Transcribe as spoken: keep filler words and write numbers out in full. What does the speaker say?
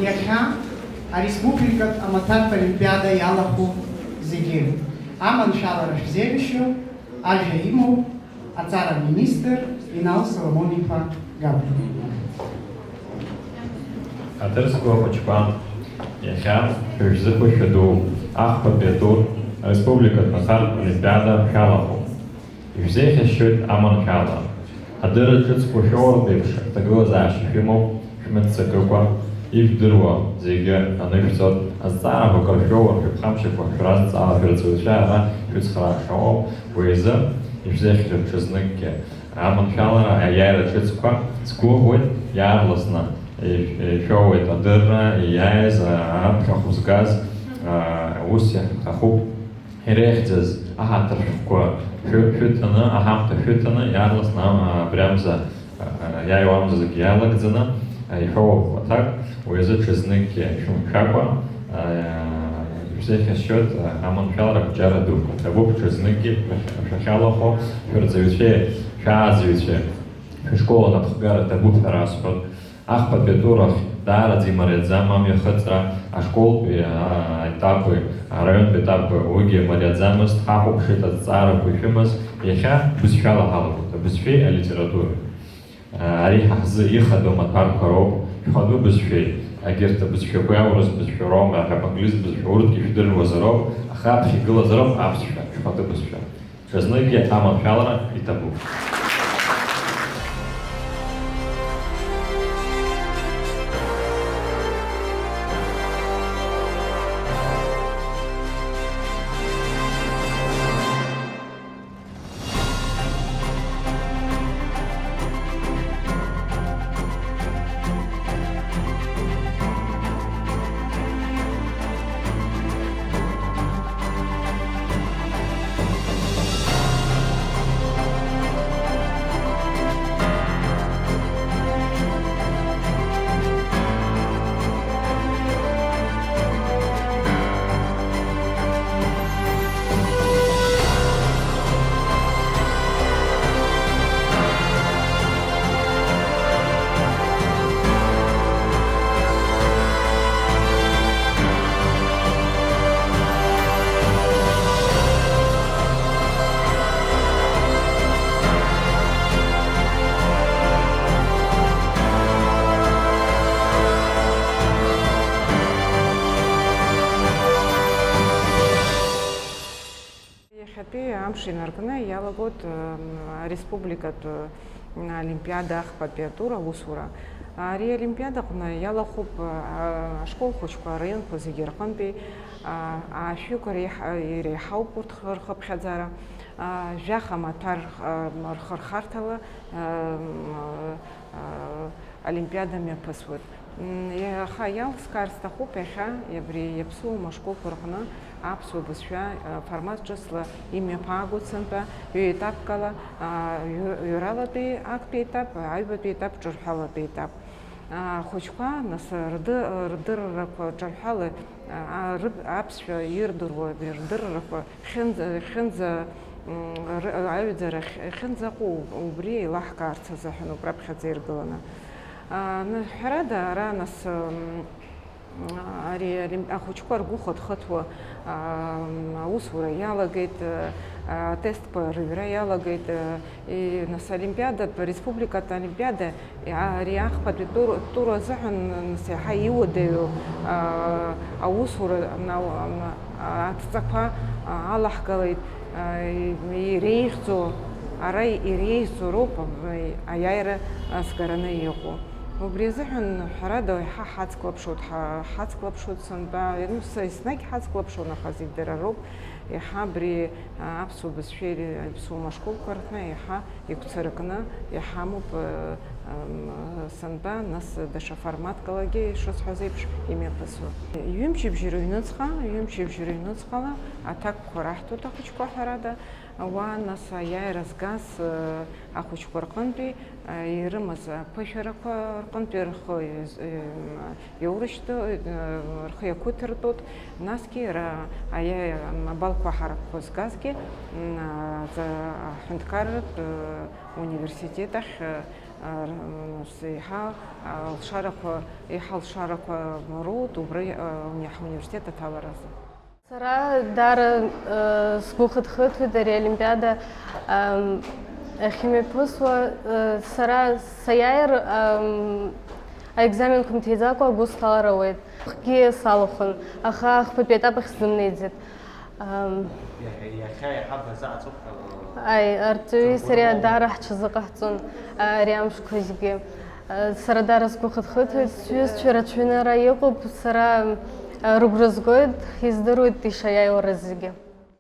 Иахьа ареспубликатә амаҭәартә олимпиада иалахәу зегьы аманшәалара шәзеиӷьашьо ажәа имоуп аҵара аминистр Инал Соломон-иԥа Габриа. Аҭырқәа ахәыҷқәа, иахьа шәыжәзыҳәа шәадуу, ахԥатәи атур ареспубликатә амаҭәартә олимпиада шәалахәуп. Ишәзеиӷьасшьоит аманшәалара. Адырра ҿыцқәа шәоуртә еиԥш, рҭагылазаашьа шәымоуп, шәмыццакыкәа, ижәдыруа зегьы анышәҵоит, азҵаарақәа акыр шәоур, шәыԥхамшьакәа шәразҵаауа шәырҵаҩцәа ара шәыцхрааша ауп, уи азы ишәзеиӷьасшьоит ҽазныкгьы. Аманшәалара аиааира ҿыцқәа сгәыӷуеит, иаарласны ишәоуеит адырра, ииааиз, аԥхьахә згаз, ус иаҳҭахуп. Иреиӷьӡаз аҳаҭыр шәҟәқәа шәы-, шәыҭаны, аҳамҭа шәыҭаны, иаарласны ам-, абри амза, а, а, иааиуа амза зегьы иалагӡаны, а, иҳәоуп аҭак, уи азы ҽазныкгьы шәымшәакәа, а, шәзеиӷьасшьоит, а, аманшәалара ақәҿиара ду. Иҭабуп ҽазныкгьы шәахь-, шәахьалахәу, шәырҵаҩцәеи шәааӡаҩцәеи шәышкол анапхгара ҭабуп ҳәа расҳәоит. Ахԥатәи атур ахь даараӡа имариаӡам амҩахыҵра, ашколтәи, а, аетапи, араионтәи аетапи, уигьы мариаӡамызт, ҳахәаԥшит азҵаарақәа ишәымаз, иахьа бызшәала ҳалагоит, абызшәеи алитературеи. А, ари ҳа ҳзы ихадоу амаҭәарқәа роуп, шәхатәы бызшәеи, егьырҭ абызшәақәеи аурыс бызшәа роума, ҳәа англизтә бызшәа, урҭгьы шәдыруазароуп, аха аԥхьа игылазароуп аԥсшәа, шәхатәы бызшәа. Ҽазныкгьы аманшәалара иҭабуп. Иахьатәи амш инаркны иалагоит, м, ареспубликатә, м, олимпиада ахԥатәи атур аусура. Ари олимпиада аҟны иалахәуп, а, ашкол хәыҷқәа араионқәа зегьы рҟынтәи, а, аашәҩык реиҳа-, иреиҳауп урҭ рхыԥхьаӡара, а, жәаха амаҭәар, а, рхырхарҭала, а, м, а, олимпиада мҩаԥысуеит. М, аха иалскаар сҭахуп иахьа абри иаԥсуа ашколқәа рҟны аԥсуа бызшәа, а, формат ҿыцла имҩаԥаагоит сынтәа, ҩ-етапкала, а, ҩ-, ҩралатәи актәи етап, аҩбатәи етап, ҿырҳәалатәи етап. Ахәыҷқәа, нас, рды-, рдыррақәа ҿырҳәала, а, рыб-, аԥсшәа ирдыруа рдыррақәа хьынӡа, хьынӡа, м, р-, аҩаӡара хь-, хьынӡаҟоу убри еилаҳкаарц азыҳәан ауп раԥхьаӡа иргыланы. А, н-, ҳәарада, ара, нас, м, ари, ари ахәыҷқәа ргәы хыҭхыҭуа, а, м, аусура иалагеит, а, атестқәа рыҩра иалагеит, а, и, нас, олимпиадатә, республикатә олимпиада, а, ари ахԥатәи тур, тур азыҳәан, нас, иаҳа иуадаҩу, а, аусура, на-, на-, адҵақәа, а, алаҳгалеит, а, и-, иреиӷьӡоу, ара иреиӷьӡоу роуп, а, аиааира, а, згараны иҟоу. Убри азыҳәан, ҳәарада, еиҳа ҳацклаԥшуеит, ҳа-, ҳацклаԥшуеит сынтәа, ну, са еснагь ҳацклаԥшуан, аха зегь дара роуп, еиҳа абри, а, аԥсуа бызшәеи аԥсуа машкылқәа рҟны еиҳа игәцаракны иҳамоуп, э, м, сынтәа, нас даҽа форматкалагьы, ишысҳәаз еиԥш, имҩаԥысуа. Ҩымчыбжьа рыҩныҵҟа, ҩымчыбжьа рыҩныҵҟала аҭакқәа раҳҭоит ахәыҷқәа, ҳәарада, уа, нас, аиааира згаз, э, ахәыҷқәа рҟынтәи, э, ирымаз аԥышәарақәа рҟынтәи рхы, э, м, иаурышьҭ-, э, рхы иақәиҭыртәуеит, насгьы иара аиааира, м, абалқәа ҳаракқәа згазгьы, м, а, за-, аҳәынҭқарратә, э, университет ахь, э, Ар-, м, еиҳа, а, алшарақәа, еиҳа алшарақәа роуеит убри, а, уни-, ҳуниверситет аҭаларазы. Сара даара, э, сгәы хыҭхыҭуеит ари аолимпиада, ам, ахьымҩаԥысуа, э, сара саиааир, ам, аекзаменқәа мҭиӡакәа агәы сҭалар ауеит. Хгьы салахәын, аха ахԥатәи аетап ахь сзымнеиӡеит. Ам, Иахьа иахьа иаҳа базааҵәуп ҳәа. Аи, арҵаҩи сареи даара ҳҽазыҟаҳҵон, ари амшқәа зегьы. Сара даара сгәы хыҭхыҭуеит, сҩызцәа рацәаҩны ара иҟоуп, сара, рыгәра згоит, издыруеит ишаиааиуа зегьы.